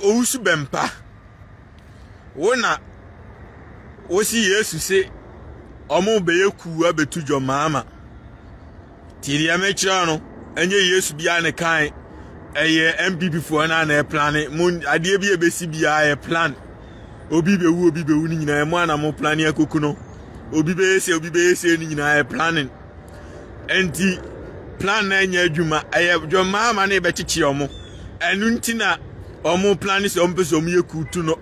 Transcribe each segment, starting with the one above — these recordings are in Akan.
Owusu Bɛmpa, wo na wosi Yesu se ɔmo bɛyɛ kuw abɛtu John Mahama. Ti deɛ mekyerɛ no, ɛnyɛ Yesu biara ne kan, ɛyɛ NPP foɔ no na ɛplane. Mo adeɛ bi a ɛbɛsi biara yɛ plan. Obi bɛwu, obi bɛwu no nyinaa, mo ana mo plane akoku no. Obi bɛyɛ se, obi bɛyɛ se no nyinaa yɛ planning. Nti plan na ɛnyɛ adwuma, ɛyɛ John Mahama na ɛbɛkyekye ɔmo. Ɛno nti na ɔmo plan sɛ ɔmo pɛ sɛ ɔmo yɛ kuutu no.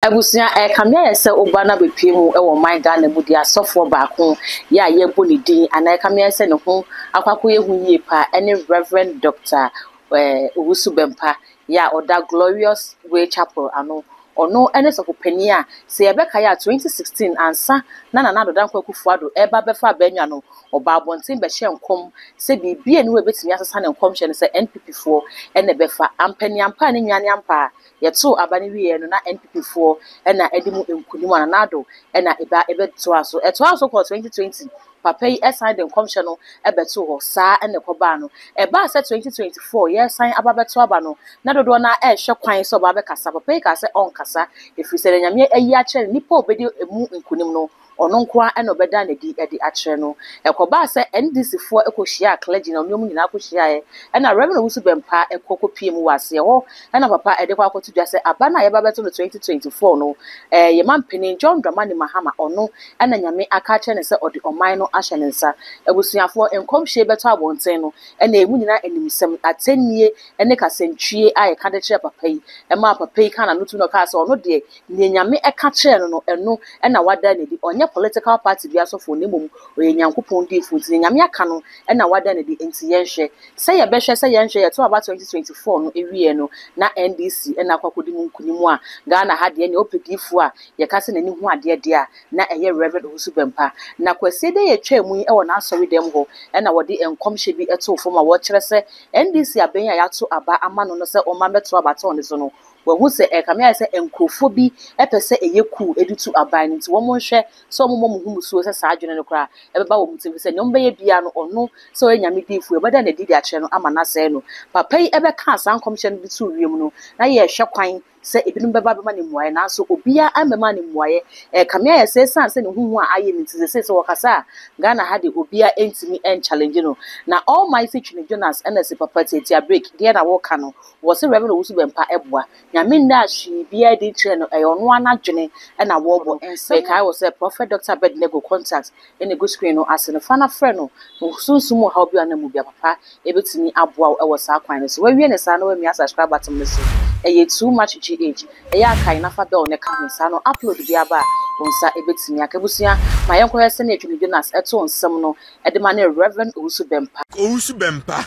Abusua, ɛrekame ayɛ sɛ woba no abɛpue mu wɔ ɔman Ghana mu deɛ asɔfoɔ baako yɛ a yɛbɔ ne din anaa ɛrekame ayɛ sɛ ne ho akɔ akɔyɛ hu yie paa ɛne Rev. Doctor Owusu Bɛmpa yɛ a ɔda Glorious Way Chapel ano. Ɔno ne sɔfo panin a sɛ yɛbɛkae a 2016 ansa na Nana Addo Dankwa Akufo-Addo reba abɛfa abannwa no, ɔbaa abɔnten bɛhyɛɛ nkɔm sɛ biribi a ɛni hɔ a ɛbɛtumi asesa ne nkɔmhyɛ no sɛ NPP foɔ na ɛbɛfa. Ampaniampa a ne nua ne ampa a yɛtoo aba no wieɛ no na NPP foɔ na adi mu nkunim a Nana Addo na ɛba ɛbɛtoaa so. Ɛtoaa so kɔɔ 2020 Papa yi san de nkɔmhyɛ no bɛtoo hɔ. Saa na ɛkɔbaa no. Ɛbaa sɛ 2024 yɛresan aba abɛto aba no, na dodoɔ no ara rehwɛ kwan sɛ ɔba abɛkasa. Papa yi kaa sɛ ɔrenkasa, ɛfiri sɛ deɛ Nyame ayi akyerɛ no, nipa a ɔbɛdi ɛmu nkonim no, ɔno nko ara na ɔbɛda no adi de akyerɛ no. Ɛkɔbaa sɛ NDC foɔ kɔhyiaa clergy na ɔne wɔn nyinaa kɔhyiaeɛ, ɛna Rev. Owusu Bɛmpa kɔ kɔpuee mu wɔ aseɛ hɔ na papa de kɔ akɔto dwa sɛ aba no a yɛba abɛto no 2024 no, yɛn mampanin John Dramani Mahama, ɔno na Nyame aka akyerɛ no sɛ ɔde ɔman no ahyɛ ne nsa. Abusuafoɔ, nkɔmhyɛ yi bɛtɔ abɔnten no, ɛna emu nyinaa animsɛm, atɛnnie ne kasantwie a yɛka de kyerɛɛ papa yi, ɛmaa papa yi kaa n'ano tum na ɔkaa sɛ ɔno deɛ, deɛ Nyame ka kyerɛɛ no no, ɛno na wada no adi. Ɔnyɛ political party biara sɔfoɔ na mmom ɔyɛ Nyankopɔn diifoɔ, nti deɛ Nyame aka no na wada no adi, nti yɛnhwɛ. Sɛ yɛbɛhwɛ sɛ yɛnhwɛ, yɛto aba 2024 no wieɛ no, na NDC na akɔ akɔdi mu nkunim a, Ghana ha deɛ, nea ɔpɛ diifoɔ a yɛka sɛ n'ani hu adeɛ deɛ a, na ɛyɛ Rev. Owusu Bɛmpa. Na Kwasiada yi a ɛtwaa mu yi wɔ n'asɔredɛm hɔ na wɔde nkɔmhyɛ bi too fam a wɔkyerɛ sɛ NDC abɛn a yɛato aba ama no no sɛ ɔmma mmɛto abatɔn no so no, wɔahu sɛ ɛrekame ayɛ sɛ nkurɔfoɔ bi pɛ sɛ ɛyɛ kuw de tu aban no nti wɔnhwɛ sɛ wɔmmɔ wɔn ho mmusuo sɛ saa adwene no koraa ɛbɛba wɔn tirim sɛ nea wɔbɛyɛ biara no ɔno sɛ ɔyɛ Nyame diifoɔ yɛbɛda no adi de akyerɛ no ama no asɛe no. Papa yi bɛkaa saa nkɔmhyɛ no de too wiem no na yɛrehwɛ kwan sɛ ebinom bɛba abɛma no mmuaeɛ, nanso obiara ammɛma no mmuaeɛ. Ɛrekame ayɛ sɛ ɛsiane sɛ ne ho hu a ayɛ no nti, seesei sɛ wɔkasa a, Ghana ha de obiara ntumi nchallenge no. Na Almighty Twene Jonas na se papa tiatia break, deɛ na woka no? Wɔse Rev. Owusu Bɛmpa boa. Nyame nnaa hwee biara adi nkyerɛɛ no, ɛyɛ ɔno ara n'adwene na wɔrebɔ. Mekae wo sɛ Prophet Doctor Abednego contact na egu screen no ase no, fa na frɛ no, na sunsum mu ɔhaw bi a ɔnam mu biara, papa ebetumi aboa wo wɔ saa kwan no so. Wawie no saa na wamia subscribe button no so. Ɛyɛ too much GH. Ɛyɛ a kae na fa bell no ka ho saa no upload biara ba a wo nsa ebetumi aka. Abusua, ma yɛnkɔhwɛ sɛnea Twene Jonas too nsɛm no de ma ne Rev. Owusu Bɛmpa. Owusu Bɛmpa,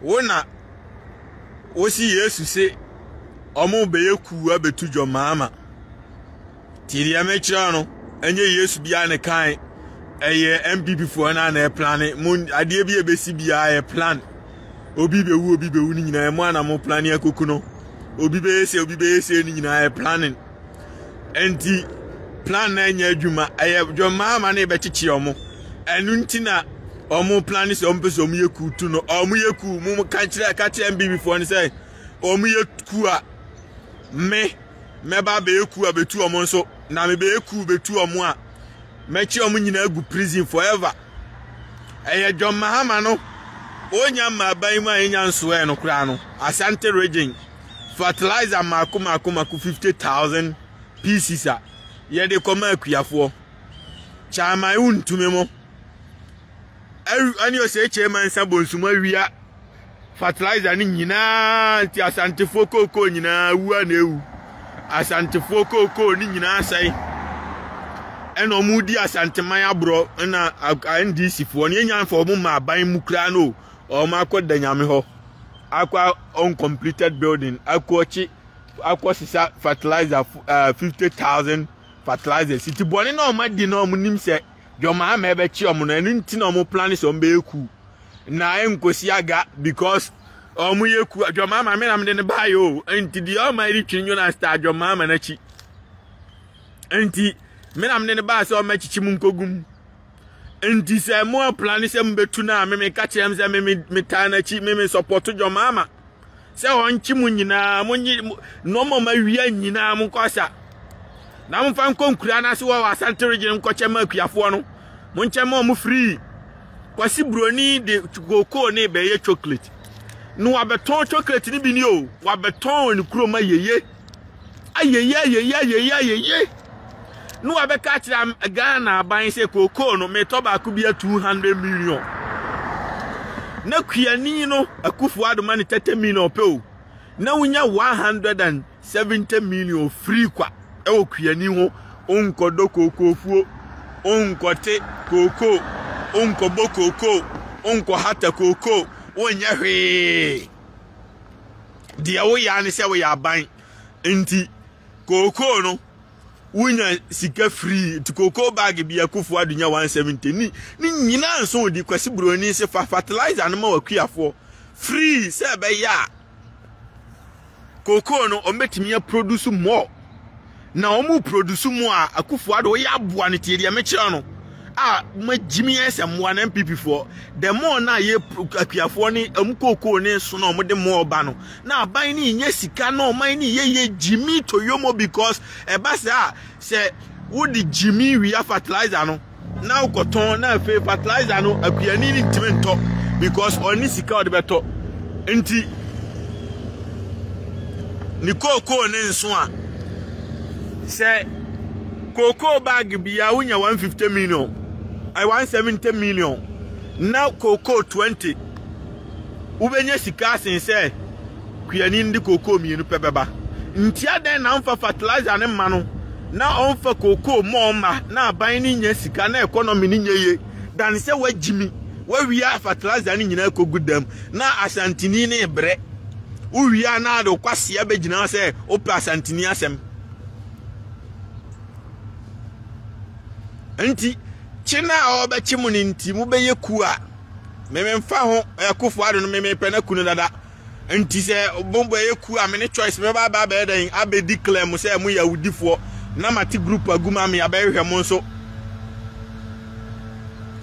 wo na wosi Yesu se ɔmo bɛyɛ kuw abɛtu John Mahama. Nti deɛ mekyerɛ no, ɛnyɛ Yesu biara ne kan, ɛyɛ NPP foɔ no na ɛplane. Mo adeɛ bi a ɛbɛsi biara yɛ plan. Obi bɛwu, obi bɛwu no nyinaa, mo ana mo plane akoku no. Obi bɛyɛ se, obi bɛyɛ se no nyinaa yɛ planning. Nti plan na ɛnyɛ adwuma, ɛyɛ John Mahama na ɛbɛkyekye ɔmo. Ɛno nti na ɔmo plane sɛ ɔmo pɛ sɛ ɔmo yɛ kuw tu no. Ɔmo yɛ kuw, mo ka kyerɛ ka kyerɛ NPP foɔ no sɛ ɔmo yɛ kuw a me mɛba abɛyɛ kuw abɛtu wɔn nso na mebɛyɛ kuw bɛtu wɔn a mɛkye wɔn nyinaa agu prison forever ɛyɛ John Mahama no ɔnya mma aban mu a ɛnya nsoɛ no koraa no Asante region fertilizer mako mako mako 50,000 pieces a yɛde kɔma akuafoɔ kyaman wontumi mo ɛne ɔsɛ kyɛ mansa bonsum awia Fertilizer no nyinaa nti Asantefoɔ kookoo nyinaa wu a na ewu. Asantefoɔ kookoo no nyinaa sɛe. Ɛna wɔn di Asanteman aborɔ ɛna NDC foɔ no yɛnya nfa wɔn ma aban mu koraa no wɔn akɔ da nyame hɔ akɔ uncompleted building akɔ akyi akɔ sisa fertilizer uh, 50,000 fertilizers nti bɔne na wɔn adi na wɔn nim sɛ dwɔmaa ma ɛbɛkye wɔn no ɛno nti na wɔn plan sɛ wɔn bɛyɛ kuu. Na ɛnkosi aga because ɔmo yɛ ku adwamaama me na mede ne baayɛ o nti deɛ ɔma ɛde twene Jonas ta adwamaama n'akyi nti me na mede ne baa sɛ ɔma kyikyi mu nkogum. Nti sɛ mo aplane sɛ mobɛtu no a, me meka kyerɛ m sɛ me metaa n'akyi, me me sɔpɔto John Mahama. Sɛ ɔnkye mo nyinaa, monye nneɛma ma wia nyinaa monkɔ asa. Na momfa nkɔ nkura no ase wɔ Asante region nkɔkyɛ ma akuafoɔ no. Monkyɛ ma ɔmo free. Kwasi Broni de kookoo ne bɛyɛ chocolate. Na wabɛtɔn chocolate no bi ni o. Wabɛtɔn wɔ ne kurom ayeye. Ayeye ayeye ayeye ayeye. Na wabɛka akyerɛ Ghana aban sɛ kookoo no metɔ baako bi a 200 million. Na kuani no Akufo Addo ma ne 30 million pɛ o. Na wonya 100 70 million firi kwa wɔ kuani ho, wonkɔdɔ kookoofuo, wonkɔte kookoo, wonkɔbɔ kookoo, wonkɔhata kookoo, wonyɛ hwee. Deɛ woyɛ ara ne sɛ woyɛ aban nti kookoo no wonya sika firi nti kookoo bag bi Akufo Addo nya 170 ni ne nyinaa nso di Kwasi Buroni se fa fertilizer no ma wakuafoɔ free sɛ ɛbɛyɛ a Cocoa no wɔn bɛtumi aproduce more na wɔn produce more a Akufo Addo woyɛ aboa no tie deɛ mekyerɛ no a magyimi ayɛ sɛ mmoa no NPP foɔ the more na yɛ akuafoɔ ne wɔn cocoa ne so na wɔn de more ba no na aban ne nyɛ sika na ɔman ne yɛ yɛ gyimi toyomo because ɛba saa sɛ wode gyimi wia fertilizer no na wokɔtɔn na afei fertilizer no akuani no ntumi ntɔ because ɔne sika ɔde bɛtɔ nti ne kookoo ne nso a sɛ kookoo bag biara wonya 150 million 170 million na kookoo 20 wobɛnya sika asen sɛ kuani no de kookoo mmienu pɛ bɛba. Nti adɛn na ɔmfa fertilizer no mma no na ɔmfa kookoo mɔ mma na aban no nya sika na economy no nyɛ ye dan sɛ wagyimi wawia fertilizer no nyinaa kɔgu dam na Asanteni no rebrɛ. Wowia na ade kwasea bɛgyina hɔ sɛ wopɛ Asanteni asɛm. Nti kye no a ɔbɛkye mo no nti mobɛyɛ kuo a mememfa ho Akufo Addo no memepɛ no aku no dada. Nti sɛ mo bɛyɛ kuo a me ne choice mɛba aba abɛyɛ dɛn abɛdi clear mo sɛ moyɛ awudifoɔ na mate group agu ma me abɛhwehwɛ mo nso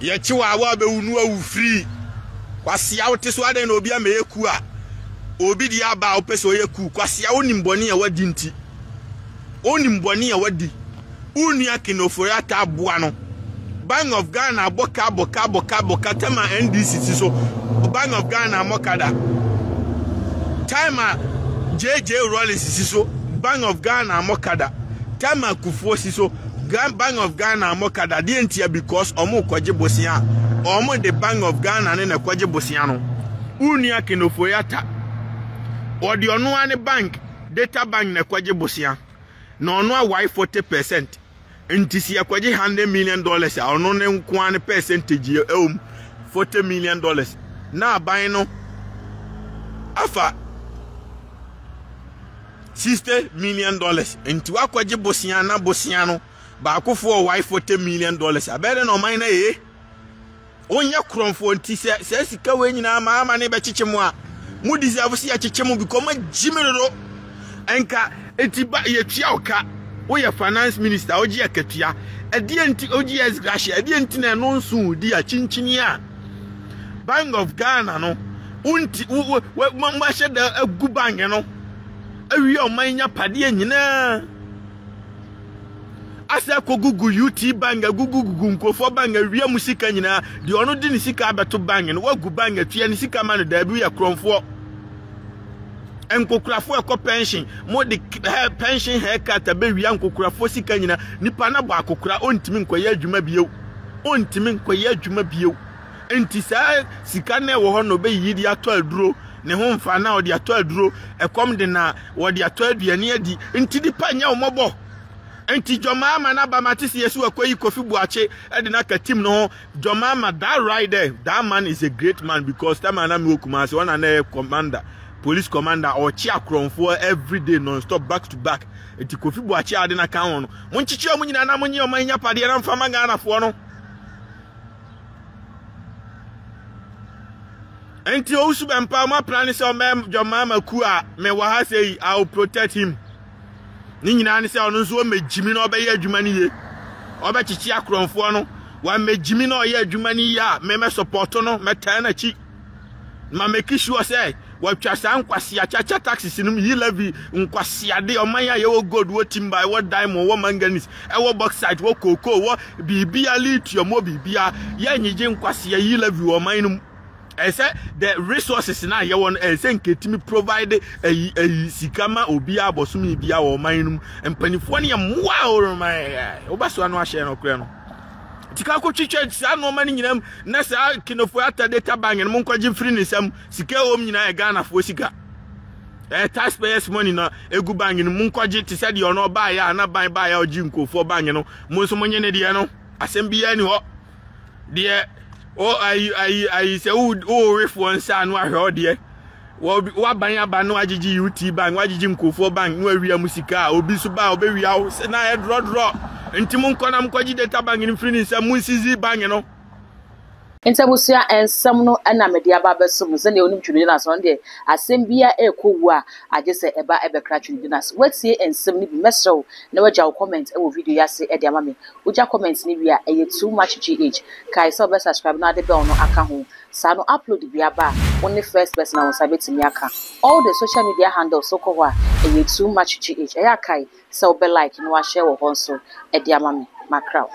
yɛkye wɔ a woabɛwu no awu free kwasea wote so adɛn na obi amɛyɛ kuo a obi deɛ aba a wopɛ sɛ ɔyɛ kuo kwasea wonim bɔne a wadi nti Wonim bɔne a wadi. Wo nua Ken Ofori-Atta aboa no. Bank of Ghana abɔ ka abɔ ka abɔ ka abɔ ka tɛm a NDC si so. Bank of Ghana ammɔ ka da. Time a JJ Rawlings si so, Bank of Ghana ammɔ ka da. Time a Kufuor si so, Bank of Ghana ammɔ ka da. Deɛ ntia because ɔmo kɔgye bosea. Ɔmo de Bank of Ghana ne na ɛkɔgye bosea no. Wo nua Ken Ofori-Atta, ɔde ɔno ara ne bank Data bank na ɛkɔgye bosea na ɔno awae 40 percent nti sɛ yɛkɔgye 100 million dollars a ɔno ne nko ara ne percentage yɛ ɛwɔ mu 40 million dollars na aban no afa 60 million dollars nti wakɔgye bosea na bosea no baakofoɔ ɔwae 40 million dollars abɛyɛ dɛ na ɔman no ayɛ Wonyɛ korɔmfoɔ nti sɛ saa sika wei nyinaa maa ama ne bɛkyekye mo a mo deserve sɛ yɛkyekye mo because moagyi me dodo nka eti ba yɛtua wo ka woyɛ finance minister wogye akatua ɛdeɛ nti wogye ex gratia ɛdeɛ nti na ɛno nso di akyinkyini a Bank of Ghana no wonti wo wo wo da agu bank no awie ɔman nya padeɛ nyinaa Asɛ akɔgugu UT bank agugugugu nkurɔfoɔ bank awia mu sika nyinaa deɛ ɔno de ne sika abɛto bank no wagu bank atua ne sika ma no daabi woyɛ korɔmfoɔ nkokorafoɔ ɛkɔ pension mo de pension haircut abɛwia nkokorafoɔ sika nyinaa nipa no abɔ akokora ɔntumi nkɔyɛ adwuma bio ɔntumi nkɔyɛ adwuma bio nti saa sika no ɛwɔ hɔ na ɔbɛyiyi de atɔ aduro ne ho mfa na ɔde atɔ aduro ɛkɔm de na wɔde atɔ aduane adi nti nipa nyɛ wɔmɔbɔ nti Jɔmaama n'aba ma te sɛ yɛsi wakɔyi Kofi Buakye de no aka team no ho Jɔmaama that right there that man is a great man because time a na mewɔ Kumasi ɔna na ɛyɛ commander police commander ɔkye akorɔmfoɔ everyday non stop back to back nti Kofi Buakye ade no aka ho no monkyekye ɔmo nyinaa na monye ɔman nyapadeɛ na mfa ma Ghanafoɔ no Nti owusu bɛmpa ɔmo apra ne sɛ ɔmɛ John Mahama ku a mewɔ ha sɛ yi I will protect him. Ne nyinaa ne sɛ ɔno nso ɔmɛ gyimi na ɔbɛyɛ adwuma no yie. Ɔbɛkyekye akorɔmfoɔ no. Wammɛgyimi na ɔyɛ adwuma no yie a, me mɛsɔpɔto no, mɛtaa n'akyi. Ma make sure sɛ watwa saa nkwasea kyakya taxes no mu, yi levy nkwaseade, ɔman a yɛwɔ gold, wɔ timber, ɛwɔ diamond, wɔ manganese, ɛwɔ bauxite, wɔ cocoa, wɔ biribia, lithium, wɔ biribia, yɛnyegye nkwasea yi levy wɔ ɔman no mu. Ɛsɛ the resources na yɛwɔ no, ɛsɛ nketumi provide ayi ayi sika ma obiara bɔsome bia wɔ ɔman no mu. Mpanimfoɔ no yɛ mmoa a wɔrema wobɛsoa no ahyɛ no korɛ no. Sika kɔtwitwa saa nneɛma no nyinaa mu na saa kinofo ata data bank no monkɔgye mfiri ne nsam. Sika ɛwɔ mu nyinaa yɛ Ghanafoɔ sika. Ɛyɛ taxpayers money na egu bank no monkɔgye te sɛ deɛ ɔno ɔbaeɛ a na ban baeɛ a ɔgye nkurɔfoɔ bank no mo nso monye ne deɛ no. Asɛm biara ni hɔ. Deɛ o ayi ayi ayi sɛ wo wowefoɔ nsa ano ahwɛ wo deɛ waban aba no agyegye UT bank wagyegye nkurɔfoɔ bank no awia mu sika a obi nso ba a ɔbɛwia wo sɛ na ayɛ drɔdrɔ nti mo nkɔ na monkɔgye data bank no mfiri ne nsam monsizi bank no. Nti abusua nsɛm no na mede aba abɛso mo sɛdeɛ wonim Twene Jonas ɔno deɛ asɛm biara ɛrekɔ wu a agye sɛ ɛba ɛbɛkra Twene Jonas. Woatie nsɛm no bi mɛsrɛ wo na woagya wo comment wɔ video yi ase de ama me. Wogya comment no wie a ɛyɛ too much GH. Kae sɛ wobɛ subscribe na wode bell no aka ho. Saa no upload bi aba a wo ne first person a wo nsa bɛtumi aka. All the social media handles wokɔ hɔ a ɛyɛ too much GH. Ɛyɛ a kae sɛ wobɛ like na wa share wɔ hɔ nso de ama me. Makra wo.